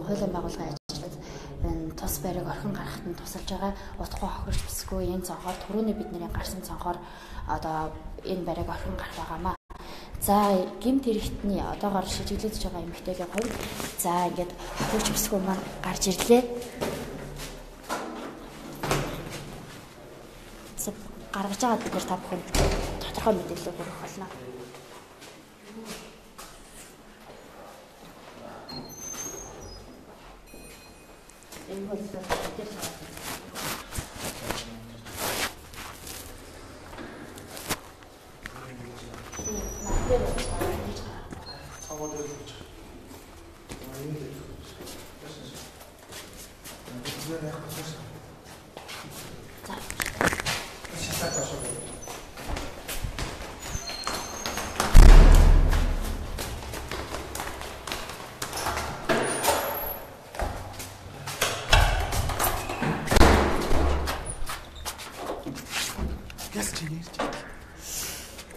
хуулийн байгууллагын ажилтнууд энэ тус бариг орхин гаргахад нь тусалж байгаа. Утгагүй хохирч бүсгүй энэ цонхоор түрүүний бидний гарсан цонхоор одоо энэ бариг орхин гарах байгаамаа. За гэмт хэрэгтний одоогоор шижиглэж байгаа эмэгтэйгийн хувьд за ингээд хохирч бүсгүй маань гарч ирлээ. Гаргаж байгаа бид нар та бүхэн тодорхой мэдээлэл өгөх болно. Энэ бол мэдээлэл.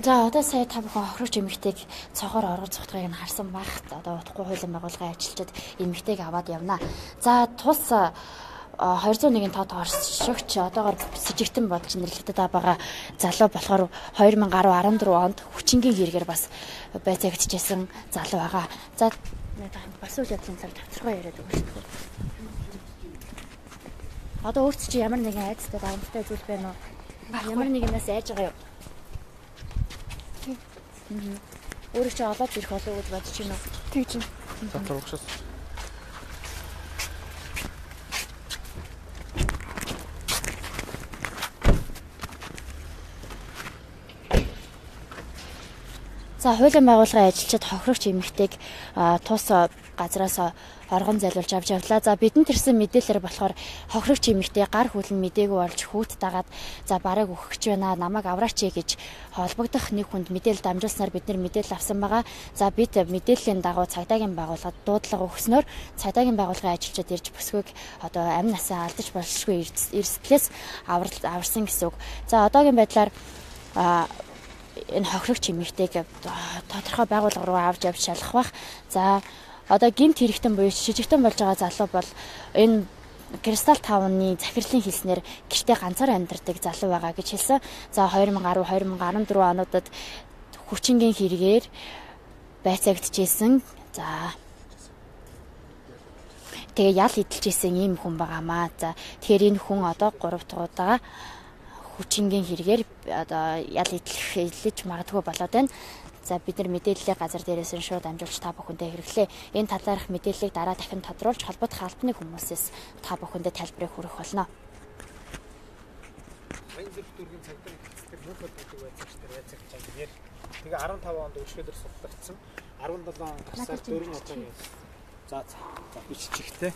За одоо сая та бүхэн хохирогч эмэгтэйг цонхоор оргож цухтахыг нь харсан байх. Одоо утгагүй хуулийн байгууллагын ажилчид эмэгтэйг аваад явна. За тус 201 тод оршигч одоогоор сэжигтэн бодолж нэрлэгдээд байгаа залуу болохоор 2010 14 онд хүчингийн хэрэгээр бас байцаагдчихсан залуу байгаа. За бас үйл явдлын талаар тодорхой яриад өгөөч. Одоо өөрт чи ямар нэгэн айдастай дарамттай зүйл байна уу? Ямар нэг юмнаас айж байгаа юу? Өөрөө чи олоод ирэх болов уу гэж бодож байна уу? Тэгж байна. За тургшаас. За хуулийн байгууллагын ажилчид хохирогч эмэгтэйг тус газраас оргон зайлуулж авч явлаа. За бидэнд ирсэн мэдээлэлээр болохоор хохирогч эмэгтэй гар хүлэн мдээгүй болж хүүт дагаад за бараг өгөх гэж байна. Намайг авраач гэж холбогдох нэг хүнд мэдээлэл дамжуулснаар бид нар мэдээлэл авсан байгаа. За бид мэдээллийн дагуу цагдаагийн байгууллагад дуудлага өгснөөр цагдаагийн байгууллагын ажилчид ирж бүсгүйг одоо амь насаа алдаж болшгүй эрсдлээс аварсан гэсэн үг. За одоогийн байдлаар энэ хохирогч эмэгтэйг тодорхой байгууллага руу авч явж шалгах бах. За одоо гэмт хэрэгтэн буюу шижигтэн болж байгаа залуу бол энэ Кристалл 5-ны захирлын хэлснээр гэртээ ганцаар амьдардаг залуу байгаа гэж хэлсэн. За 2010 2014 онуудад хүчингийн хэрэгээр байцаагдчихсэн. За тэгээ ял эдэлжсэн ийм хүн байгаамаа. За тэгэхээр энэ хүн одоо 3 дахь удаа хүчингийн хэрэгээр одоо ял эдлэх эдлэж магадгүй болоод байна. За бид нар мэдээллийг газар дээрээс нь шууд дамжуулж та бүхэндээ хэрэглээ. Энэ талаарх мэдээллийг дараа дахин тодруулж холбогдох албаны хүмүүсээс та бүхэндээ тайлбарыг хүргэх болно. Баянзүрх дүүргийн цагдаа хэлцдэг мөнх гэдэг байцаагч нар байцаагч инженер. Тэгээ 15 онд өшгөдөр судлагдсан. 17 он гарсаар 4 удаа явсан. За за биччихтэй.